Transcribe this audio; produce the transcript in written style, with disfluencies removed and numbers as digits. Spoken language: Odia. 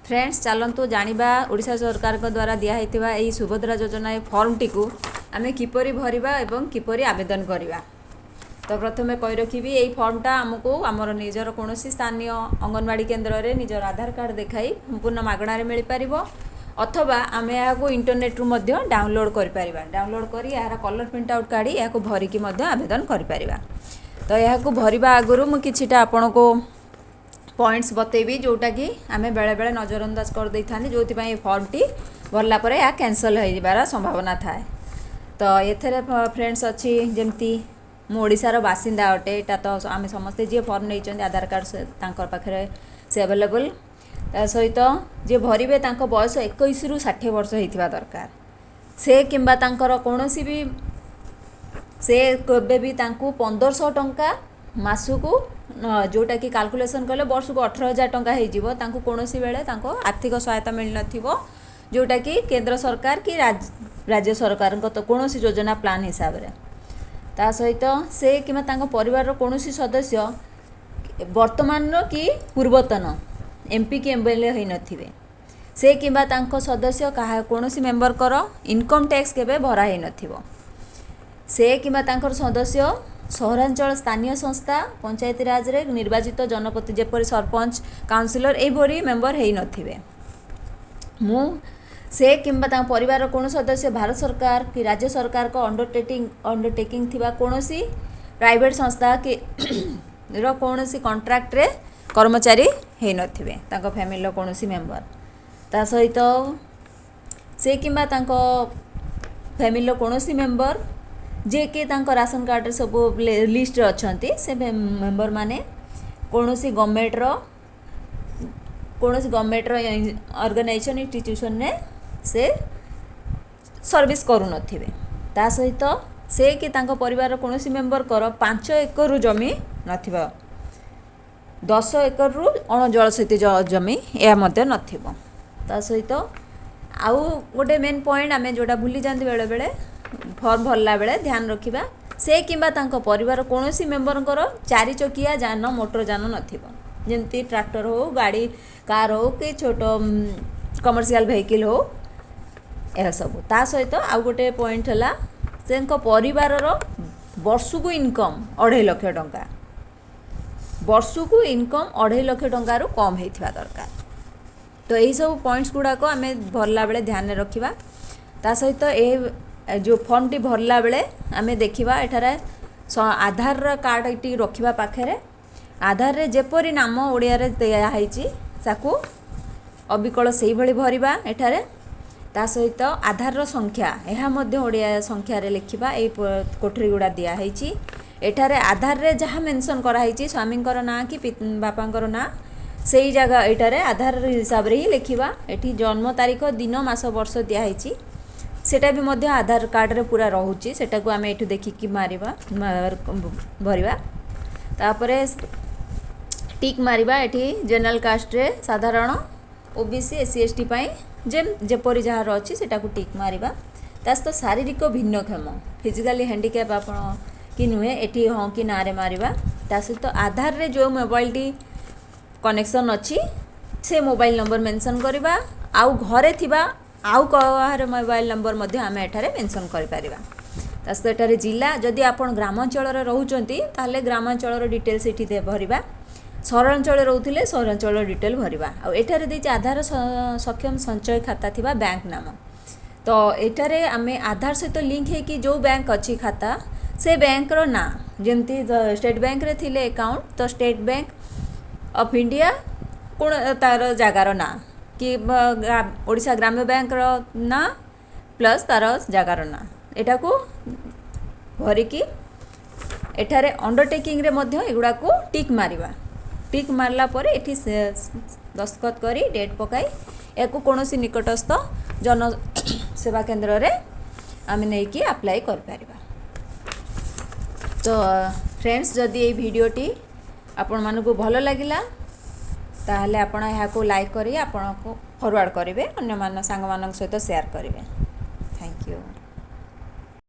ଫ୍ରେଣ୍ଡସ୍, ଚାଲନ୍ତୁ ଜାଣିବା ଓଡ଼ିଶା ସରକାରଙ୍କ ଦ୍ୱାରା ଦିଆହେଇଥିବା ଏହି ସୁଭଦ୍ରା ଯୋଜନା ଏ ଫର୍ମଟିକୁ ଆମେ କିପରି ଭରିବା ଏବଂ କିପରି ଆବେଦନ କରିବା। ତ ପ୍ରଥମେ କହି ରଖିବି, ଏଇ ଫର୍ମଟା ଆମକୁ ଆମର ନିଜର କୌଣସି ସ୍ଥାନୀୟ ଅଙ୍ଗନବାଡ଼ି କେନ୍ଦ୍ରରେ ନିଜର ଆଧାର କାର୍ଡ଼ ଦେଖାଇ ସମ୍ପୂର୍ଣ୍ଣ ମାଗଣାରେ ମିଳିପାରିବ, ଅଥବା ଆମେ ଏହାକୁ ଇଣ୍ଟରନେଟ୍ରୁ ମଧ୍ୟ ଡାଉନଲୋଡ଼୍ କରିପାରିବା। ଡାଉନଲୋଡ଼୍ କରି ଏହାର କଲର୍ ପ୍ରିଣ୍ଟ ଆଉଟ୍ କାଢ଼ି ଏହାକୁ ଭରିକି ମଧ୍ୟ ଆବେଦନ କରିପାରିବା। ତ ଏହାକୁ ଭରିବା ଆଗରୁ ମୁଁ କିଛିଟା ଆପଣଙ୍କୁ ପଏଣ୍ଟସ୍ ବତେଇବି, ଯେଉଁଟାକି ଆମେ ବେଳେବେଳେ ନଜରଅନ୍ଦାଜ କରିଦେଇଥାନ୍ତି, ଯେଉଁଥିପାଇଁ ଏ ଫର୍ମଟି ଭରିଲା ପରେ ଏହା କ୍ୟାନସଲ୍ ହୋଇଯିବାର ସମ୍ଭାବନା ଥାଏ। ତ ଏଥିରେ ଫ୍ରେଣ୍ଡସ୍ ଅଛି, ଯେମିତି ମୁଁ ଓଡ଼ିଶାର ବାସିନ୍ଦା ଅଟେ। ଏଇଟା ତ ଆମେ ସମସ୍ତେ ଯିଏ ଫର୍ମ ନେଇଛନ୍ତି, ଆଧାର କାର୍ଡ଼ ତାଙ୍କ ପାଖରେ ସେ ଆଭେଲେବଲ୍। ତା ସହିତ ଯିଏ ଭରିବେ ତାଙ୍କ ବୟସ 21ରୁ 60 ବର୍ଷ ହେଇଥିବା ଦରକାର। ସେ କିମ୍ବା ତାଙ୍କର କୌଣସି ବି ସେ କେବେ ବି ତାଙ୍କୁ 1500 ଟଙ୍କା ମାସକୁ, ଯେଉଁଟାକି କାଲକୁଲେସନ୍ କଲେ ବର୍ଷକୁ 18,000 ଟଙ୍କା ହେଇଯିବ, ତାଙ୍କୁ କୌଣସି ବେଳେ ତାଙ୍କୁ ଆର୍ଥିକ ସହାୟତା ମିଳିନଥିବ, ଯେଉଁଟାକି କେନ୍ଦ୍ର ସରକାର କି ରାଜ୍ୟ ସରକାରଙ୍କ ତ କୌଣସି ଯୋଜନା ପ୍ଲାନ୍ ହିସାବରେ। ତା ସହିତ ସେ କିମ୍ବା ତାଙ୍କ ପରିବାରର କୌଣସି ସଦସ୍ୟ ବର୍ତ୍ତମାନର କି ପୂର୍ବତନ ଏମ୍ପି କି ଏମ୍ଏଲ୍ଏ ହୋଇନଥିବେ। ସେ କିମ୍ବା ତାଙ୍କ ସଦସ୍ୟ କାହା କୌଣସି ମେମ୍ବରଙ୍କର ଇନକମ୍ ଟ୍ୟାକ୍ସ କେବେ ଭରା ହୋଇନଥିବ। ସେ କିମ୍ବା ତାଙ୍କର ସଦସ୍ୟ ସହରାଞ୍ଚଳ ସ୍ଥାନୀୟ ସଂସ୍ଥା ପଞ୍ଚାୟତିରାଜରେ ନିର୍ବାଚିତ ଜନପ୍ରତି, ଯେପରି ସରପଞ୍ଚ, କାଉନସିଲର, ଏଇଭଳି ମେମ୍ବର ହୋଇନଥିବେ। ମୁଁ ସେ କିମ୍ବା ତାଙ୍କ ପରିବାରର କୌଣସି ସଦସ୍ୟ ଭାରତ ସରକାର କି ରାଜ୍ୟ ସରକାରଙ୍କ ଅଣ୍ଡରଟେକିଂ ଥିବା କୌଣସି ପ୍ରାଇଭେଟ୍ ସଂସ୍ଥା କି ର କୌଣସି କଣ୍ଟ୍ରାକ୍ଟରେ କର୍ମଚାରୀ ହୋଇନଥିବେ ତାଙ୍କ ଫ୍ୟାମିଲିର କୌଣସି ମେମ୍ବର। ତା ସହିତ ସେ କିମ୍ବା ତାଙ୍କ ଫ୍ୟାମିଲିର କୌଣସି ମେମ୍ବର, ଯିଏକି ତାଙ୍କ ରାସନ କାର୍ଡ଼ରେ ସବୁ ଲିଷ୍ଟରେ ଅଛନ୍ତି, ସେ ମେମ୍ବରମାନେ କୌଣସି ଗଭର୍ଣ୍ଣମେଣ୍ଟର ଅର୍ଗାନାଇଜେସନ୍, ଇନଷ୍ଟିଟ୍ୟୁସନରେ ସେ ସର୍ଭିସ୍ କରୁନଥିବେ। ତା ସହିତ ସେ କି ତାଙ୍କ ପରିବାରର କୌଣସି ମେମ୍ବରଙ୍କର 5 ଏକରରୁ ଜମି ନଥିବ, 10 ଏକରରୁ ଅଣଜଳସେଚିତ ଜମି ଏହା ମଧ୍ୟ ନଥିବ। ତା ସହିତ ଆଉ ଗୋଟେ ମେନ୍ ପଏଣ୍ଟ, ଆମେ ଯେଉଁଟା ଭୁଲି ଯାଆନ୍ତି ବେଳେବେଳେ ଫର୍ମ ଭରିଲା ବେଳେ, ଧ୍ୟାନ ରଖିବା, ସେ କିମ୍ବା ତାଙ୍କ ପରିବାର କୌଣସି ମେମ୍ବରଙ୍କର ଚାରି ଚକିଆ ଯାନ, ମୋଟର ଯାନ ନଥିବ, ଯେମିତି ଟ୍ରାକ୍ଟର ହେଉ, ଗାଡ଼ି, କାର୍ ହେଉ କି ଛୋଟ କମର୍ସିଆଲ ଭେହିକିଲ୍ ହେଉ, ଏହାସବୁ। ତା ସହିତ ଆଉ ଗୋଟେ ପଏଣ୍ଟ ହେଲା, ତାଙ୍କ ପରିବାରର ବର୍ଷକୁ ଇନକମ୍ 2.5 ଲକ୍ଷ ଟଙ୍କା, ବର୍ଷକୁ ଇନକମ୍ 2.5 ଲକ୍ଷ ଟଙ୍କାରୁ କମ୍ ହେଇଥିବା ଦରକାର। ତ ଏହିସବୁ ପଏଣ୍ଟସ୍ ଗୁଡ଼ାକ ଆମେ ଭରିଲା ବେଳେ ଧ୍ୟାନରେ ରଖିବା। ତା ସହିତ ଏ ଯେଉଁ ଫର୍ମଟି ଭରିଲା ବେଳେ ଆମେ ଦେଖିବା, ଏଠାରେ ଆଧାରର କାର୍ଡ଼ଟି ରଖିବା ପାଖରେ। ଆଧାରରେ ଯେପରି ନାମ ଓଡ଼ିଆରେ ଦିଆହେଇଛି, ତାକୁ ଅବିକଳ ସେଇଭଳି ଭରିବା ଏଠାରେ। ତା ସହିତ ଆଧାରର ସଂଖ୍ୟା, ଏହା ମଧ୍ୟ ଓଡ଼ିଆ ସଂଖ୍ୟାରେ ଲେଖିବା। ଏଇ କୋଠରୀ ଗୁଡ଼ା ଦିଆହେଇଛି। ଏଠାରେ ଆଧାରରେ ଯାହା ମେନସନ୍ କରାହେଇଛି, ସ୍ୱାମୀଙ୍କର ନାଁ କି ବାପାଙ୍କର ନାଁ, ସେଇ ଜାଗା ଏଇଟାରେ ଆଧାର ହିସାବରେ ହିଁ ଲେଖିବା। ଏଠି ଜନ୍ମ ତାରିଖ, ଦିନ, ମାସ, ବର୍ଷ ଦିଆହେଇଛି, ସେଇଟା ବି ମଧ୍ୟ ଆଧାର କାର୍ଡ଼ରେ ପୁରା ରହୁଛି। ସେଟାକୁ ଆମେ ଏଠୁ ଦେଖିକି ମାରିବା, ଭରିବା। ତାପରେ ଟିକ୍ ମାରିବା। ଏଠି ଜେନେରାଲ କାଷ୍ଟରେ ସାଧାରଣ, OBC, S C, S T ପାଇଁ ଯେପରି ଯାହାର ଅଛି, ସେଟାକୁ ଟିକ୍ ମାରିବା। ତା ସହିତ ଶାରୀରିକ ଭିନ୍ନକ୍ଷମ, ଫିଜିକାଲି ହ୍ୟାଣ୍ଡିକ୍ୟାପ୍ ଆପଣ କି ନୁହେଁ, ଏଠି ହଁ କି ନାଁରେ ମାରିବା। ତା ସହିତ ଆଧାରରେ ଯେଉଁ ମୋବାଇଲଟି କନେକ୍ସନ୍ ଅଛି, ସେ ମୋବାଇଲ ନମ୍ବର ମେନସନ୍ କରିବା। ଆଉ ଘରେ ଥିବା ଆଉ କାହାର ମୋବାଇଲ ନମ୍ବର ମଧ୍ୟ ଆମେ ଏଠାରେ ମେନସନ୍ କରିପାରିବା। ତା ସହିତ ଏଠାରେ ଜିଲ୍ଲା, ଯଦି ଆପଣ ଗ୍ରାମାଞ୍ଚଳରେ ରହୁଛନ୍ତି ତାହେଲେ ଗ୍ରାମାଞ୍ଚଳର ଡିଟେଲ୍ସ ଏଠି ଭରିବା, ସହରାଞ୍ଚଳରେ ରହୁଥିଲେ ସହରାଞ୍ଚଳର ଡିଟେଲ୍ ଭରିବା। ଆଉ ଏଠାରେ ଦେଇଛି ଆଧାର ସକ୍ଷମ ସଞ୍ଚୟ ଖାତା ଥିବା ବ୍ୟାଙ୍କ ନାମ। ତ ଏଠାରେ ଆମେ ଆଧାର ସହିତ ଲିଙ୍କ ହେଇକି ଯେଉଁ ବ୍ୟାଙ୍କ ଅଛି ଖାତା, ସେ ବ୍ୟାଙ୍କର ନାଁ, ଯେମିତି ଷ୍ଟେଟ୍ ବ୍ୟାଙ୍କରେ ଥିଲେ ଆକାଉଣ୍ଟ ତ ଷ୍ଟେଟ୍ ବ୍ୟାଙ୍କ ଅଫ୍ ଇଣ୍ଡିଆ କୋଣ ତା'ର ଜାଗାର ନାଁ, କି ଓଡ଼ିଶା ଗ୍ରାମ୍ୟ ବ୍ୟାଙ୍କର ନାଁ ପ୍ଲସ୍ ତା'ର ଜାଗାର ନାଁ, ଏଟାକୁ ଭରିକି ଏଠାରେ ଅଣ୍ଡରଟେକିଂରେ ମଧ୍ୟ ଏଗୁଡ଼ାକୁ ଟିକ୍ ମାରିବା। ଟିକ୍ ମାରିଲା ପରେ ଏଠି ଦସ୍ତଖତ କରି, ଡେଟ୍ ପକାଇ ଏହାକୁ କୌଣସି ନିକଟସ୍ଥ ଜନ ସେବା କେନ୍ଦ୍ରରେ ଆମେ ନେଇକି ଆପ୍ଲାଏ କରିପାରିବା। ତ ଫ୍ରେଣ୍ଡସ୍, ଯଦି ଏଇ ଭିଡ଼ିଓଟି ଆପଣମାନଙ୍କୁ ଭଲ ଲାଗିଲା, ତାହେଲେ ଆପଣ ଏହାକୁ ଲାଇକ୍ କରି ଆପଣଙ୍କୁ ଫରୱାର୍ଡ଼ କରିବେ, ଅନ୍ୟମାନ ସାଙ୍ଗମାନଙ୍କ ସହିତ ସେୟାର କରିବେ। Thank you.